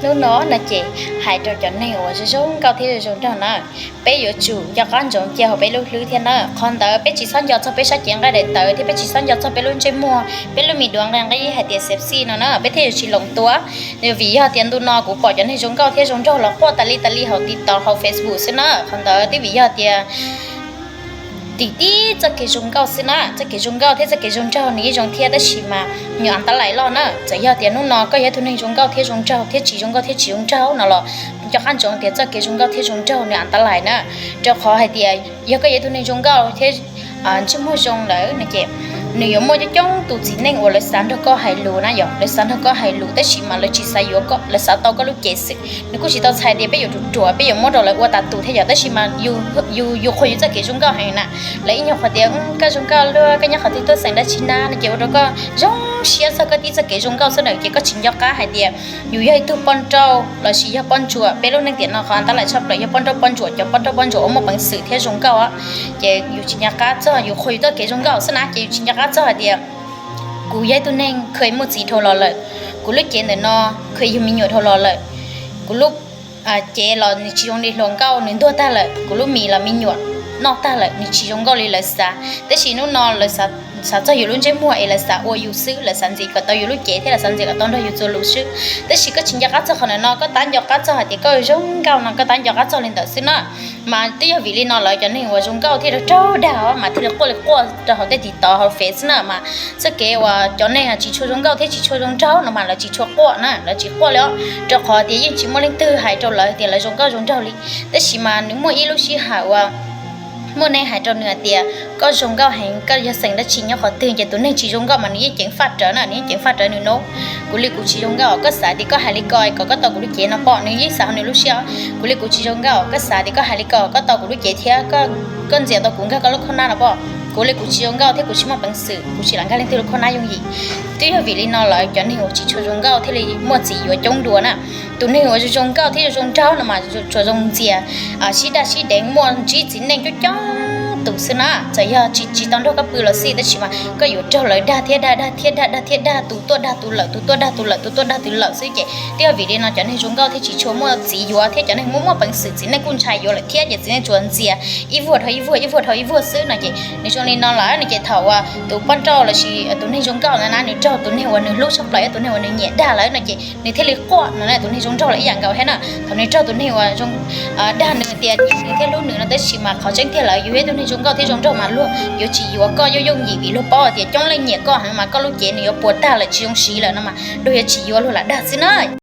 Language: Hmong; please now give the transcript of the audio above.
Hnub no no ces hais rau cov neeg uas zoo zoo nkauj thiab zoo zoo nraug na, peb yuav tsum nco qab ntsoov cia hauv peb lub hlwb thiab na. Qhov ntawd peb tsis txhob nco txog peb sab cev nqaij daim tawv thiab peb tsis txhob nco txog peb lub ntsej muag, peb lub me duav nqi nqi hais tias sexy no na, peb thiaj yuav tsis loos tua. Vim yog tias ntu no kuv pom cov neeg zoo nkauj thiab zoo nraug los quaj tas li tas li hauv TikTok hauv Facebook xwb na. Qhov ntawd twb vim yog tias tim tib txoj kev zoo nkauj xwb na. Txoj kev zoo nkauj thiab txoj kev zoo nraug nws yeej zoo thiab, tab sis mas nws an ta lais loj na. Txawm yog tias hnub no koj yog ib tug neeg zoo nkauj thiab zoo nraug thiab tsis zoo nkauj thiab tsis zoo nraug no los nco qab ntsoov tias txoj kev zoo nkauj thiab zoo nraug nws an ta lais na. Rau qhov hais tias yog koj yog ib tug neeg zoo nkauj thiab ntsej muag zoo lawm no ces nws yuav muaj coob coob tus txiv neej uas lawv xav nrog koj hais lus na yom, lawv xav nrog koj hais lus tab sis mas lawv tsis xav yuav koj, lawv xav tau koj lub cev xwb. Nws kuj tsis tau txhais tias peb yuav ruam ruam peb yuav muab rau lawv ua tas tus thiab yom, tab sis mas yus, yus qhuas yus txoj kev zoo nkauj heev na. Lawv ib nyuag qhuas tias koj zoo nkauj luaj, koj nyob qhov twg tuaj xeem dab tsi na no ces ua rau koj zoo siab txog koj tib txoj kev zoo nkauj xwb na. Ces koj tsis nco qab hais tias yus yog ib tug poj nrauj lossis yog poj ntsuam. Peb lub neej tiam no qhov an ta lais tshaj plaws yog poj nrauj poj ntsuam, cov poj nrauj poj ntsuam uas muaj peev xwm thiab zoo nkauj. Ces yus tsis nco qab txog, yus qhuas yus txoj kev zoo nkauj xwb na, ces yus tsis nco qab txog hais tias kuv yog ib tug neeg kheev muaj txiv dhau los lawm, kuv lub cev ntawm no kheev yug me nyuam dhau los lawm, kuv lub cev los nws tsis zoo li hluas nkauj, nws ntuag tag lawm, kuv lub mis los me nyuam noj tag lawm, nws tsis zoo nkauj li lawv xav. Tab sis hnub no lawv xav txog yus lub ntsej muag es lawv xav ua yus xwb, lawv xav ntxias kom tau yus lub cev thiab lawv xav ntxias kom tau nrog yus txuas lus xwb. Tab sis koj tsis nco qab txog qhov ntawm no, koj tab nco qab txog hais tias koj zoo nkauj no, koj tab nco qab txog li ntawd xwb na. Mas twb yog vim li no lawv cov neeg uas zoo nkauj thiaj li raug dag mas thiaj li quaj li quaj rau hauv tej TikTok hauv Face xwb na. Mas txoj kev uas cov neeg tsis tshua zoo nkauj thiab tsis tshua zoo nraug no mas lawv tsis tshua quaj na, lawv tsis quaj li os, rau qhov tias yeej tsis muaj leej twg hais rau lawv tias lawv zoo nkauj zoo nraug li. Tab sis mas nws muaj ib lub sij hawm uas muaj neeg hais rau nws hais tias koj zoo nkauj heev, koj yog xeem dab tsi nyob qhov twg, ces tus neeg tsis zoo nkauj mas nws yeej ceev faj rawv na, nws yeej ceev faj rawv nws no. Kuv li kuv tsis zoo nkauj, koj xav tias koj hais li ko kom koj tau kuv lub cev no pom, nws yeej xav hauv nws lub siab. Kuv li kuv tsis zoo nkauj, koj xav tias koj hais li ko koj tau kuv lub cev thiab koj ntxias tau kuv nkag koj lub khau nab no pom. Kuv li kuv tsis zoo nkauj thiab kuv tsis muaj peev xwm, kuv tsis lam nkag leej twg lub khau nab yooj yim. Twb yog vim li no lawv cov neeg uas tsis tshua zoo nkauj thiaj li muaj txiv yuav coob dua na. Tus neeg uas zoo nkauj thiab zoo nraug no mas tsuas zoo ntxias, sib daj sib deev, muaj ntsib txiv neej coob coob tus xwb na. Txawm yog tsis, tsis tau nrog koj pw los xij, tab sis mas koj yuav raug lawv dag thiab dag, dag thiab dag, dag thiab dag, tus tuaj dag tus lawm, tus tuaj dag tus lawm, tus tuaj dag tus lawm xwb. Ces twb yog vim li no cov neeg zoo nkauj thiaj tsis tshua muaj txiv yuav thiab cov neeg muaj, muaj peev xwm txiv neej kuj ntshai yuav lawm thiab, ces txiv neej tsuas ntxias ib vuag dhau ib vuag, ib vuag dhau ib vuag xwb no. Ces nws zoo li no lawm no ces thaum uas tus poj nrauj lossis tus neeg zoo nkauj ntawd na nws raug tus neeg uas nws hlub tshaj plaws, tus neeg uas nws nyiam dag lawm no ces nws thiaj li quaj no na. Tus neeg zoo nraug los ib yam nkaus thiab na, thaum nws raug tus neeg uas dag nws tias nyiam nws thiab hlub nws no, tab sis mas qhov tseeb tiag lawm yus yog ib tug neeg zoo nkauj thiab zoo nraug mas luag yuav tsis yuav koj yooj yooj yim, vim luag paub tias coob leej nyiam koj heev mas koj lub cev nws yuav puas tag lawm tsis zoo siv lawm no mas luag yuav tsis yuav, luag lam dag xwb na.